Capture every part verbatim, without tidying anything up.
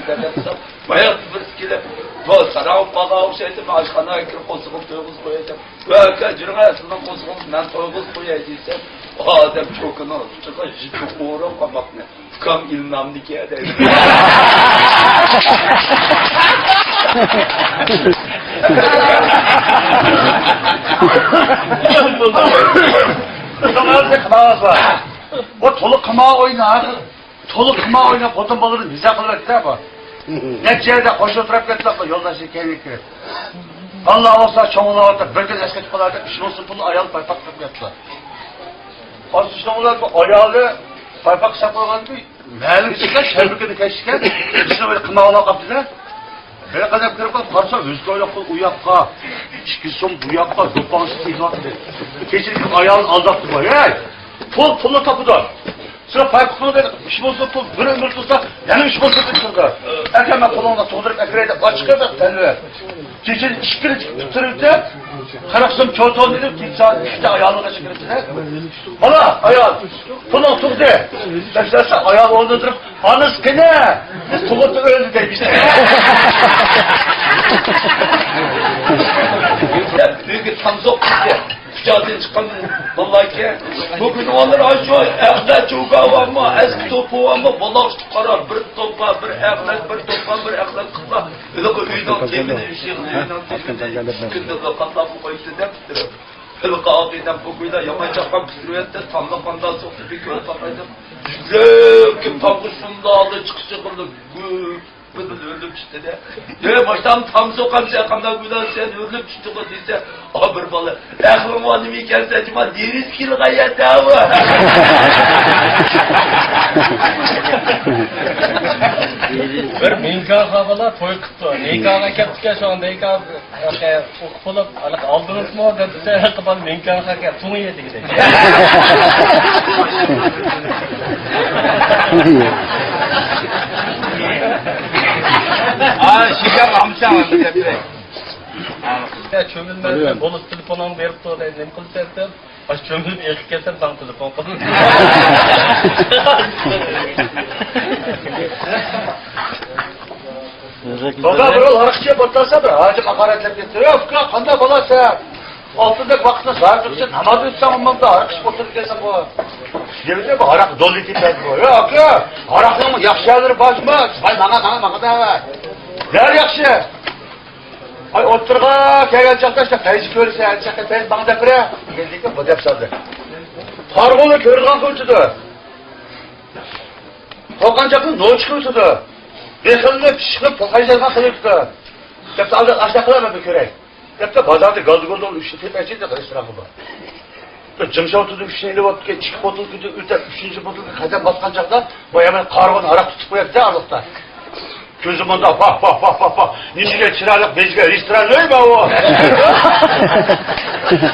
دەپ، باياقتا بىرسى كېلىپ، بۇ ساراڭ بالىغا ئوخشايدۇ، مەن ئاشخانىغا كىرىپ قورسىقىمنى تويغۇزۇپ قوياي دەپ، ۋە ئاكا، جۈرۈڭە، سىزنىڭ قورسىقىڭىزنى مەن تويغۇزۇپ قوياي دېسە، ئادەم چوكىنىڭ ئۇچىغا يىپ ئورۇپ قالماقنى. ئۇكام ئىلنامنىكى دەيدۇ. بۇ تولا قىما ئوينا، تولا قىما ئوينا، خوتۇن بالىنى نىزا قىلىۋەتتى بۇ. نەچچە يەردە قوشۇلتۇرۇپ كەتتى يولداشى كەينىگە كىرىپ. بالىلار بولسا چوڭلاۋاتىپ، بىر كۈن ئەسكە چىقىپ قالار دەپ، ئىش بولسۇن پۇل ئايال پايپاق قىلىپ كەتتى. ئاشۇ شۇنىڭ بىلەن بۇ ئايالى پايپاق ساقلىغان مەلۇم ئىشلار شەربىكىنى كەچتىكەن، ئىشنى بىر قىماۋلاپ قاپتىدا. بىر قەدەم كىرىپ قالسا، ئۆزى ئويلاپ ئۇ ياققا، ئىككى سوم بۇ ياققا، دوپپاڭسىز ئېلىۋاتىدۇ. كېچىدىكى ئايالىنى ئالداپتۇ بۇ. ھەي، پۇل پۇلنى تاپىدۇ. سىلەر پايپاقنىڭ دېدى، ئىش بولسا پۇل، بىر ئۆمۈر تۇرسا، يەنە ئىش بولسا دېدى سىلەرگە. ئەكەلمە پۇلۇڭنى تۇغدۇرۇپ ئەكىرەي دەپ ئاچىقىپ تەلۋە. كېچىنى ئىككىنچى پۈتتۈرۈپ، قىرىق سوم چوتۇن دېدىم، كېچە سائەت ئۈچتە ئايالىڭغا چىقىرىپ دېدى. بالا، ئايال، پۇلۇڭ تۇغدى. دەپ سالسا، ئايال ئورنىدىن تۇرۇپ، ئانىسى قېنى؟ بىز تۇغۇتتا ئۆلدى دەيمىز. دەپ ئۆيگە تامسا ئوقۇتتى. كۇچادىن چىققان بالىلار ئىكەن. بۇ كۈنى ئۇلار ئاشۇ ئەخلەت چوكا بارمۇ، ئەسكى توپى بارمۇ، بۇلاق قارا بىر توپا، بىر ئەخلەت، بىر توپا، بىر ئەخلەت قىلسا، ھېلىقى ئۆينىڭ تېمىنى، ئۆينىڭ تېمىنى ئىككى كۈندە قاتلاپ قويۇپتۇ دەپتۇ. ھېلىقى ئاغىنەم بۇ كويدا يامان چاققان پۈتتۈرۈۋەتتى، تاملىق قانداق سوقتى بىر كۆرۈپ باقايلى. لېكىن تامغا شۇنداق چىقىشى قىلدى. بىردىن ئۆرۈلۈپ چۈشتى-دە. يا، باشتام تام سوقامسەن، قانداق گۈناھ سەن ئۆرۈلۈپ چۈشتىغۇ دېسە، ئا، بىر بالا، ئەقلىڭ بار نېمە ئىكەن سەن، جۇما دېرىز كېلىدىغان يەردە ئۇ. بىر نىكاھقا بالا توي قىپتۇ. نىكاھقا كەپتىكەن، شۇڭا نىكاھ ئوقۇپ بولۇپ، ھېلىقى ئالدىڭىزمۇ دەپ دېسە، ھېلىقى بالا نىكاھقا كەپ، تۇڭى يېدىكىدەك. ئا، شېكەر ئامچاڭ دەپ بېرەي. چۆمۈلمەي بولۇپ تېلېفونۇڭ بېرىپ تۇر دەيدۇ، نېمە قىلىسەن دەپ. ئاش چۆمۈلۈپ ئېقىپ كەتسەم، ساڭا تېلېفون قىلدىم. دادا، بىر ھاراق ئىچىپ ئولتۇرسا، بىر ھاجى ھاقارەتلەپ كەتتى. يا ئۇكا، قانداق بولاسەن؟ ئالتۇندەك ۋاقىتتا زاھىر تۇرسا، ناماز ئۆتسەڭ ئۇممامدا ھاراق ئىچىپ ئولتۇرۇپ كەتسەڭ بۇ. دېمىدى، بۇ ھاراق دولىتىپ بەردى بۇ. يا ئۇكا، ھاراقنىڭ ياخشى يەرلىرى بار جۇما. ۋاي، ماڭا، ماڭا، ماڭا دەۋە. نەدە ياخشى؟ ئاي، ئوتتۇرىغا كەلگەن چاغدا ئىشتە پەيزى كۆرسە، ئەنچەققە پەيزى ماڭا دەپ بېرە. دېدىكى، بۇ دەپ سالدى. قارىغۇنى كۆرىدىغان قىلىۋېتىدۇ. قورققان چاغدا نوچى قىلىۋېتىدۇ. بېخىلنى پىششىقنى پوقايجايدىغان قىلىۋېتىدۇ. دەپتۇ، ئالدى ئاشۇنداق قىلار، مەن بىر كۆرەي. دەپتۇ، بازاردا گالدىغۇردىغۇ ئۈچنى تېپەيسىز دەپ رېستورانغا بار. بىر جىڭشاۋ تۇزى ئۈچنى ئېلىۋاپتىكەن، ئىككى بوتۇلكىدىن ئۆتەپ، ئۈچىنچى بوتۇلكىغا قەدەم باسقان چاغدا، بايا مەن قارىغۇنى ھاراق تۇتۇپ قوياتتى ئارىلىقتا. كۆزى مۇندا، پاھ، پاھ، پاھ، پاھ، پاھ. نېمىشقا چىرايلىق بېزىگەن رېستوران ئۆي بار ئۇ.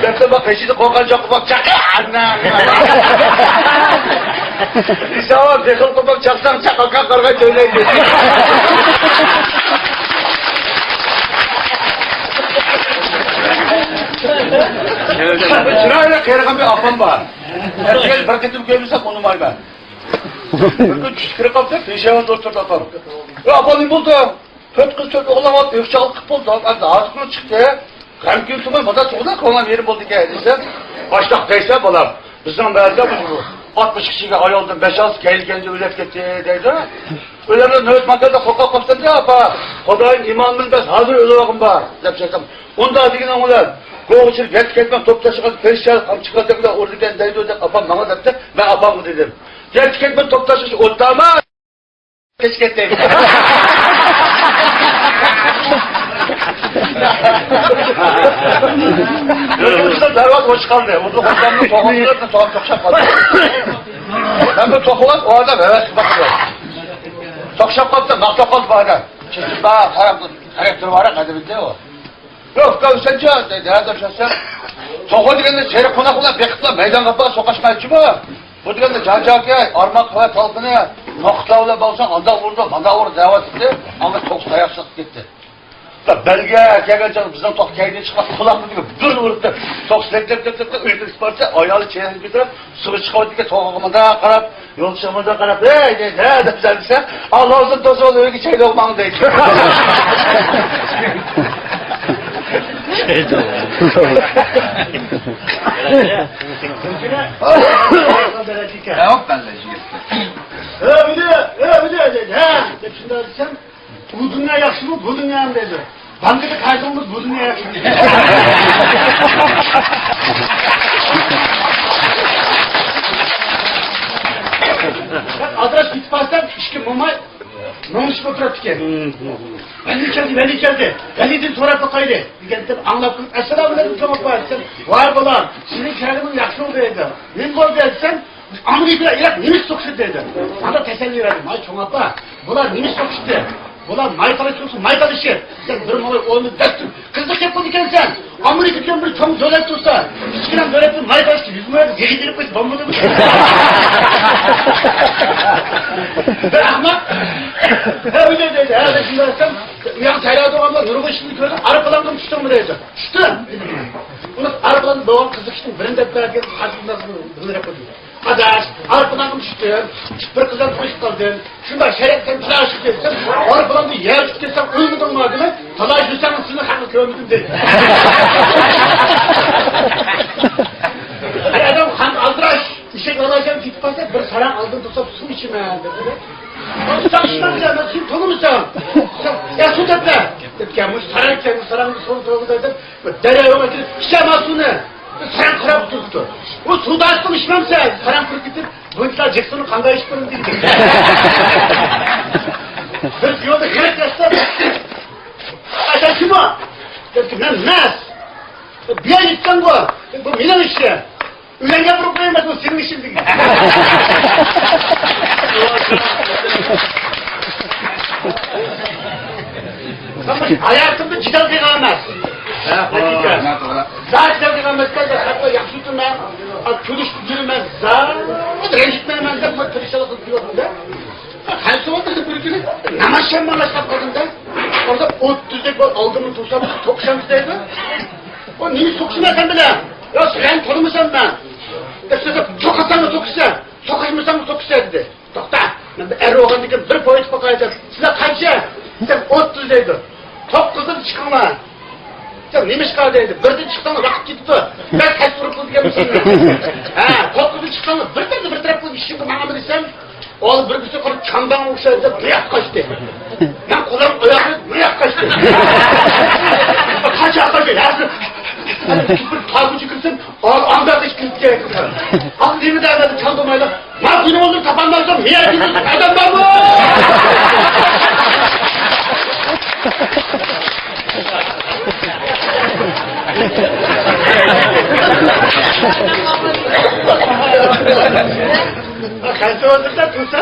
دەپتۇ، بۇ قېشىدا قورققان چاققا باق، چاقا، ئانا. ئىساۋا بېخىل قىلماق، چاقساڭ، چاق، ئاكا قارىغاي تۆلەيدۇ. چىرايلىق قېرىغان بىر ئاپام بار. ئەتىگەن بىر قېتىم كۆرمىسەم ئۇنىمايمەن. بىر كۈن چۈشكە كىرىپ قاپتۇ، پېشايۋاندا ئولتۇردى ئاپام. يا ئاپا، نېمە بولدى؟ تۆت قىز، تۆت ئوغلان بار، ئۆكچە ئالقىپ بولدى. ئەمدى ھازىرلا چىقتى. غەمكىن تۇرماي، مانا تۇغدا كۆڭلۈم يېرىم بولدىكەن دېسە، باشلاق دەيسە بالام، بىزنىڭ مەھەللىدە بۇ ئاتمىش كىشىگە ئايالدىن بەش-ئالتىسى كەينى-كەينىدىن ئۆلۈپ كەتتى دەيدۇ. ئۆلەمدە نۆۋەت ماكاندا قورقۇپ قاپتىمدە، ئاپا، خۇدايىم ئىمانىمنى بەس، ھازىر ئۆلۈۋالغىن بار دەپ چىقتىم. ئۇنداق دېگىنىڭ بىلەن گوغۇچىلىپ يەتتە كەتمەن توپ تاشلىغان پەرىشتە قامچىقا دەپ ئۇرىدىكەن دەيدۇ دەپ ئاپام ماڭا دەپتۇ. مەن ئاپامغا دېدىم، يەتتە كەتمەن توپ تاشلىشى ئوتتاما. قېچىپ كەتتى. بىزدە دەرۋازا ئوچۇق قالدى. ئۇدۇل خوتۇننىڭ توغرىسىدا توغرا توقشاپ قالدى. مەن بىر توقۇۋال، ئۇ ئادەم ھەۋەس قىلىپ باقتى. توقشاپ قاپتۇ، ماختاپ قالدى بۇ ئادەم. چېچىپ بار، قاراپ، قاراپ تۇرۇۋالار، قەدىمىدە ئۇ. يوق، ئۇكا، سەنچۇ دەيدۇ، ھە، دەپ سەن. توخۇ دېگەندە سېرىق قوناقلار بېقىپلا مەيدانغا ئاپىرىپ سوقاشمايچۇمۇ؟ بۇ دېگەندە جان جاكى، ئارماق ۋە تالپىنى نوقۇتلار بىلەن باغلىساڭ، ئانداق ئۇرىدۇ، مانداق ئۇرىدۇ دەۋاتىدۇ. ئاڭا توخۇ تاياق سىقىپ كەتتى. بەلگە كەلگەن چاغدا بىزنىڭ توخۇ كەينىدىن چىقىپ، قۇلاقلىرىدىكى بىرنى ئۇرۇپتۇ. توخۇ لەپ، لەپ، لەپ، لەپ، لەپ ئۆيگە كىرىپ بارسا، ئايالى چىرايىنى كۆتۈرۈپ، سۇغا چىقىۋاتىدىكەن، توخۇغا مۇنداق قاراپ، يولدىشىغا مۇنداق قاراپ، «ھەي، ھەي، ھە» دەپ سەلسە، «ئاللا ئۇزۇن تۇرسۇن، ئۆيگە چەيدە ماڭ» دەيدۇ. ھە، بىدە، ھە، بىدە دەيدۇ. ھە، دەپ شۇنداق دېسەم، «بۇ دۇنيا ياخشىمۇ، بۇ دۇنيامۇ؟» دەيدۇ. «بانكىدا قەرزىڭ بولسا، بۇ دۇنيا ياخشىمۇ؟» ئادىراش كېتىپ قالسام، ئىككى موماي مۇڭدىشىپ ئولتۇرۇپتىكەن. «ۋەلى كەلدى، ۋەلى كەلدى. ۋەلىدىن سوراپ باقايلى» دېگەندىن ئاڭلاپ، «ئەسسالامۇئەلەيكۇم، چوڭ ئاپا» دېسەم، «ۋاي بالام، سېنىڭ كەلگىنىڭ ياخشى بولدى» دەيدۇ. «نېمە بولدى؟» دېسەم، «ئامېرىكا بىلەن ئىراق نېمە سوقۇشتى» دەيدۇ. مانا تەسەللى بەردىم. «ۋاي چوڭ ئاپا، بۇلار نېمە سوقۇشتى؟ بۇلار ماي تالىشىپ تۇرسا، ماي تالىشى. سەن بىر موماي ئورنىدا دەستۇر قىزىق گەپ قىلىدىكەنسەن. ئامېرىكا بىلەن بىر چوڭ دۆلەت تۇرسا، كىچىككىنە دۆلەتنى ماي تالىشىپ يۈز مو يەرگە زېرىك بېرىپ قويسا بولمىدىمۇ؟» بىر ئەخمەق، «ھە، ئۆيدە» دەيدۇ. «ھە» دەپ شۇنداق دېسەم، ئۇ ياق سايراۋدا تۇرغانلار نۇرغۇن ئىشنى كۆردۈم. «ئايروپىلانغىمۇ چۈشتۈڭمۇ؟» دەيدۇ. «چۈشتۈم» دېدىم. ئۇنى ئايروپىلاندا بولغان قىزىق ئىشنىڭ بىرىنى دەپ بەرگەن، قاتتىق بىلدۈرۈپ قويدۇم. «ئاداش، ئايروپىلانغىمۇ چۈشتۈم، بىر قىز بىلەن تونۇشۇپ قالدىم. شۇنداق شەرەپ سەن تالاي ئۇچۇپ كەتسەم، ئايروپىلاندا يەر ئۇچۇپ كەتسەم ئۆلمىدىڭما؟» دېمەي، «تالاي يۈرسەڭ سېنى خەقنى كۆرمىدىم» دېدى. ئەي ئادەم، قان ئالدىراش، ئېشەك ئالدىراش كېتىپ قالسا، «بىر ساراڭ ئالدىن تۇرسام سۇ ئىچىمەن» دېدى. «ساڭا ئىچمەمدىمەن، مەن سېنى تونۇمىسام.» «يا سۇ دەپ بەر» دەپتىكەن. مۇشۇ ساراڭ ئىكەن، بۇ ساراڭنى سۇ تۇرغۇزاي دەپ، دەرياغا كىرىپ، «ئىچەمەن سۇنى.» ساراڭ قاراپ تۇرۇپتۇ. «ئۇ سۇدا ئىچسەڭ ئىچمەمسەن؟» ساراڭ تۇرۇپ كېتىپ، «بۇنچىلا جىقسىنى قانداق ئىچىپ بېرىمەن» دېدى. بىر يولدا ھېلىقى ياشلار، «ئا، سەن كىم ئۇ؟» دەپتۇ. «مەن ئەمەس. بۇ يەر ئىچسەڭغۇ، بۇ مېنىڭ ئىشىم. ئۆيلەرگە بۇرۇپ قويۇڭ، بۇ سېنىڭ ئىشىڭ» دېگەن. ھاياتىمدا جېدەل قىلغان ئەمەس. ھەقىقەت. زادى جېدەل قىلغان ئەمەس، خەقلەر ياخشى ئۆتىمەن، كۈلۈشۈپ يۈرىمەن، زادى رەنجىتمەيمەن دەپ، مەن تىرىشچانلىق قىلىپ يۈرۈۋاتىمەن-دە. قايسى ۋاقىتتا بىر كۈنى ناماز شاماللاشقان قىلدىم-دە. ئوردا ئوتتۇزدەك بولۇپ ئالدىمدا تۇرسام، توقۇشامسىز دەيدۇ. «ئۇ نېمە سوقۇشىمەن سەن بىلەن؟» «يا، سىلەرنى تونۇمىسام مەن.» «دەپ سۆزلەپ، توقۇتساڭمۇ سوقۇشسەن، سوقۇشمىساڭمۇ سوقۇشسەن» دېدى. «توختا، مەن بىر ئەر بولغاندىن كېيىن بىر پويىز باقاي» دەپ. «سىلەر قانچە؟» دېسەم، «ئوتتۇز» دەيدۇ. «توققۇزدىن چىقىڭلار» دېسەم، «نېمىشقا؟» دەيدۇ. «بىردىن چىقساڭلار ۋاقىت كېتىدۇ. بەك تەس تۇرۇپ دېگەنمىسىز؟» «ھە، توققۇزدىن چىقساڭلار بىردىن بىر تەرەپ بولۇپ ئىشىڭگە ماڭىمەن» دېسەم، ئۇ بىر كىشى قۇرۇپ چامداڭغا ئوخشايدۇ دەپ بۇ ياققا قاچتى. مەن قولۇم ئاياغىم بۇ ياققا قاچتى. قاچا قاچا يازدى. بىر تاغ كۆچە كىرسەم، ئانداق ئىش كىرىپ كەتتى. ئاندىن دەۋەدى چامدىمايلا، «ما گۈناھىڭنى تاپالماسام، مېنى كىرگۈزگەن ئادەم بارمۇ؟» قايسى ۋاقىتتا تۇرسا،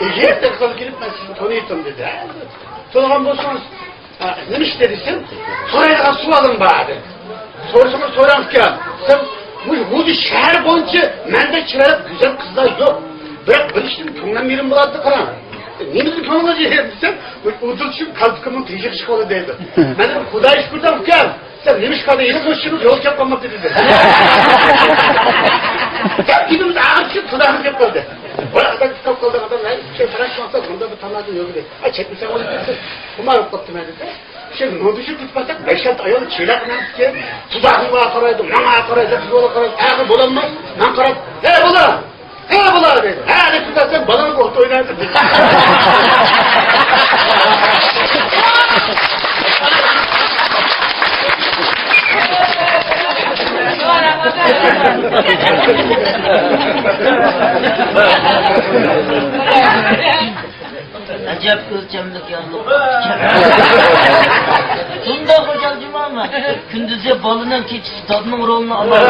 «ئېگىر دېھقان كېلىپ، مەن سىزنى تونۇيتتۇم» دېدى. «تونۇغان بولسىڭىز، ھە، نېمە ئىش؟» دېسەم، «سورايدىغان سوئالىم بار» دېدى. «سورىسىڭىز سوراڭ ئۇكام» دېسەم، «مۇشۇ غۇلجا شەھەر بويىچە مەندەك چىرايلىق گۈزەل قىزلار يوق. بىراق بىر ئىشتىن كۆڭلۈم يېرىم بولاتتى، قاراڭ.» «نېمىدىن كۆڭلىڭىز يېرىم؟» دېسەم، «ئۇدۇل چۈشۈپ كالپۇكۇمنىڭ تېشىغا چىقىۋالدى» دەيدۇ. مەن «خۇدايغا شۈكۈر» دەڭ ئۇكام. «سەن نېمە ئىش قىلدىڭ؟ ھېلىمۇ ئىشىڭىز يولغا كەپ قالماپتۇ» دېدى. گەپ گېپىمىز ئاخىرى چۈشۈپ، تۇزاققا كەپ قالدى. بۇ ئادەم كىتاب قالدى، ئادەم، ھەي، ئىككى تەرەپ ماقسەت، بۇندا بىر تاماكا يولىدى. «ئاي، چەكمىسەڭ بولىدۇ» دېسە، «خۇمار بولۇپ قاپتىمەن» دېدى. شۇ مۇڭدىشىپ كېتىپ قالساق، بەش-ئالتە ئايال چىراغ قىلمامسىكەن؟ تۇزاقلىغا قارايدۇ، ماڭا قارايدۇ، بىر يولغا قارايدۇ، ئاخىرى بولالماي، مەن قاراپ، «ھەي، بالا! ھەي، بالا!» دەيدۇ. «ھە» دەپ كېتەتسەم، «بالىڭىز ئوت ئوينايدۇ» دەيدۇ. ئەجەب ئۆلچەملىك يارلىق. شۇنداق غوجال جۇمامەن. كۈندۈزى بالىنىڭ، كېچىسى دادىنىڭ رولىنى ئالىدۇ.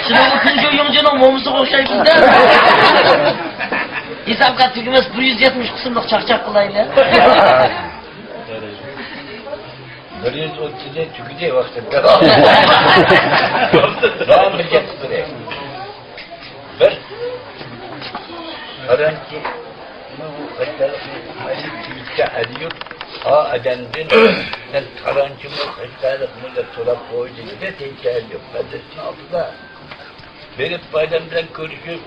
شۇنىڭغا كۇنجۇ يۇڭجىنىڭ مومىسىغا ئوخشايمىز-دە. ھېسابقا تۈگىمەس بىر يۈز يەتمىش قىسىملىق چاقچاق قىلايلى. بىر يۈز ئوتتۇزنى تۈگىدى ۋاقتىدا. داۋام بىر گەپ قىلدى. بىر. تارانچىمۇ خەتەرلىكمۇ؟ مەيلى تىنچ ئەلى يوق. ئا ئادەمدىن، سەن تارانچىمۇ خەتەرلىكمۇ دەپ سوراپ قويدى دېدى، تىنچ ئەلى يوق. مەدرىسىنىڭ ئالدىدا بېرىپ، بۇ ئادەم بىلەن كۆرۈشۈپ،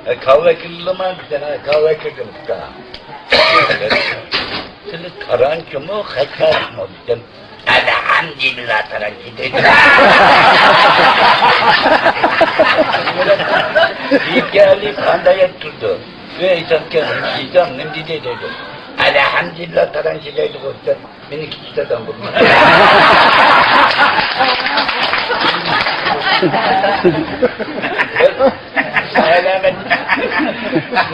ئە، كاۋا ئەكىلدىما دېسەم، ھە، كاۋا ئەكىردىم ئۇكا. سىلى تارانچىمۇ خەتەرلىكمۇ دېسەم، ئەلھەمدۇلىللا تارانچى دەيدۇ. يېگەنلىك قانداق يەپ تۇرىدۇ؟ ئۆي ئېيتامكەن، ئېيتام، نېمە دېدى دەيدۇ. ئەلھەمدۇلىللا تارانچى دەيدىغۇ دېسەم، مېنى كىچىك دادام بولدى. ئەلامەت،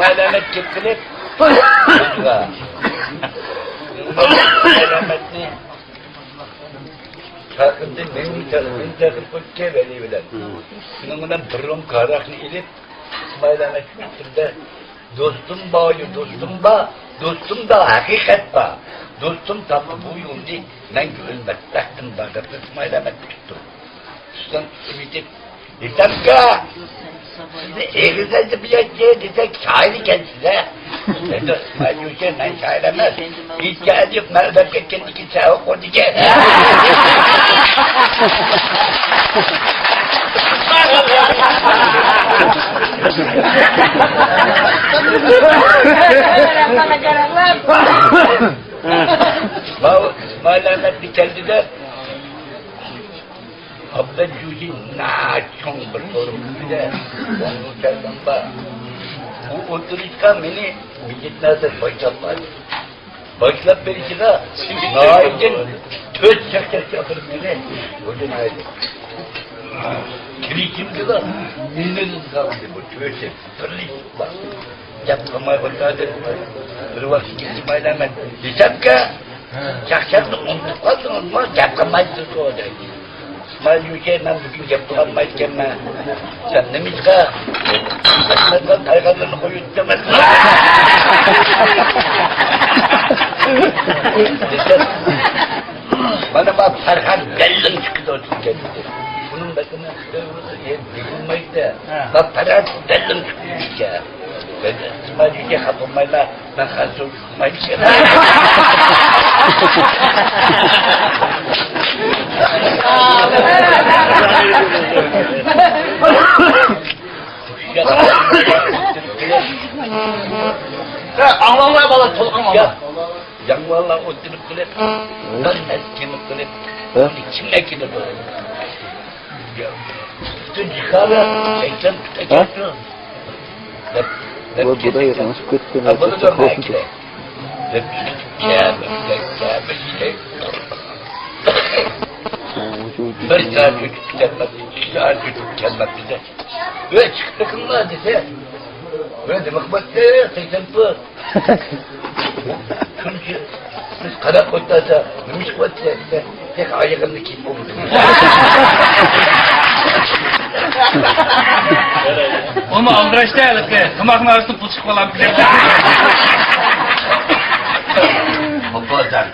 ئەلامەت كېلىپ، ئەلامەتنى چاقىردى، مېنى چاقىردى، مېنى چاقىرىپ قويۇپتۇ ۋەلى بىلەن. شۇنىڭ بىلەن بىر رومكا ھاراقنى ئېلىپ، ئىسمائىل ئەمەت شۇ تىلدا، «دوستۇم بار، دوستۇم بار، دوستۇمدا ھەقىقەت بار. دوستۇم تاپتى بۇ يولنى، مەڭگۈ ئۆلمەس بەختىم بار» دەپ ئىسمائىل ئەمەت كۈتتۇم. ئۈستىدىن ئۈمىدىپ، «ھېسامكا، سىزنى ئېغىز ئېچىپ ياشىيى دېسەك، شائىر ئىكەنسىز-ھە؟» دېدى. «مەن شائىر ئەمەس. ھېچ گەپ يوق، مەن ئۆلۈپ كەتكەندىن كېيىن سەۋەب قويدىكەن.» ماۋۇ ئىسمائىل ئەمەتنى كەلدى دەپ، ئابلەت جۇجى ناھايىتى چوڭ بىر سورۇن ئۈستىدە ئوڭدۇرۇپ كەلگەن بار. ئۇ ئولتۇرۇشقا مېنى مىجىت نازىر باشلاپ بارىدۇ. باشلاپ بېرىشىغا ناھايىتى تۆت چاقچاق چاقىرىپ مېنى ھۇجۇم قىلدى. كىرىشىمدىلا مېنى قىلدى بۇ تۆتى. بىرلىشىپ بار. گەپ قىلماي ئولتۇردى. بىر ۋاقىت ئىسمائىل ئەمەت، «ھېسامكا، چاقچاقنى ئۇنتۇپ قالدىڭىزمۇ؟ گەپ قىلمايسىزغۇ» دەيدۇ. ئىسمائىل جۇجى، «مەن بۈگۈن گەپ قىلالمايدىكەنمەن.» «سەن نېمىشقا؟» «ئەخمەتخان تايغانلىرىنى قويۇۋېتىپتىمەن» دېسەم، مانا ما پەرھات بەللىم چىقىدۇ دېگەن. بۇنىڭ بەتىنى بىلمەيدۇ. ھە. ما پەرھات بەللىم چىقىدۇ دېگەن. مەن ئىسمائىل جۇجى خاپا بولمايلا، مەن خەنزۇ. ئاڭلاڭلار بالا، تولۇق ئاڭلاڭلار. ياڭلار ئولتۇرۇپ قېلىپ، بىر نەرسە كېمىپ قېلىپ، كىم ئەكېلىدۇ؟ پۈتۈن جىكارلار سەكسەن پۇت ئەكەپتۇ. دەپ، دەپ بۇ، بۇ دا كېتىپ يىغلىشىپ كەتتى. ھە، بۇنى دە مەن ئەكېلەي. دەپ كېتىپ، كەبە، كەبە، كەبە. بىر سائەت ئۆتۈپ كەلمەپتۇ، ئىككى سائەت ئۆتۈپ كەلمەپتۇ دە. ۋە چىقىپ بېقىڭلار دېسە، ۋە نېمە قىلماپتۇ، سەكسەن پۇت. شۇنچە بىز قاراپ ئولتۇرسا، نېمە ئىش قىلىۋاتىسەن دېسە، تېخى ئايىغىمنى كىيىپ بولمىدىم. ئۇمۇ ئالدىراشتا ھېلىقى، تاماقنىڭ ئارىسىدا پۇل چىقىپ قالامدۇ دەپ. ئاپا، سەن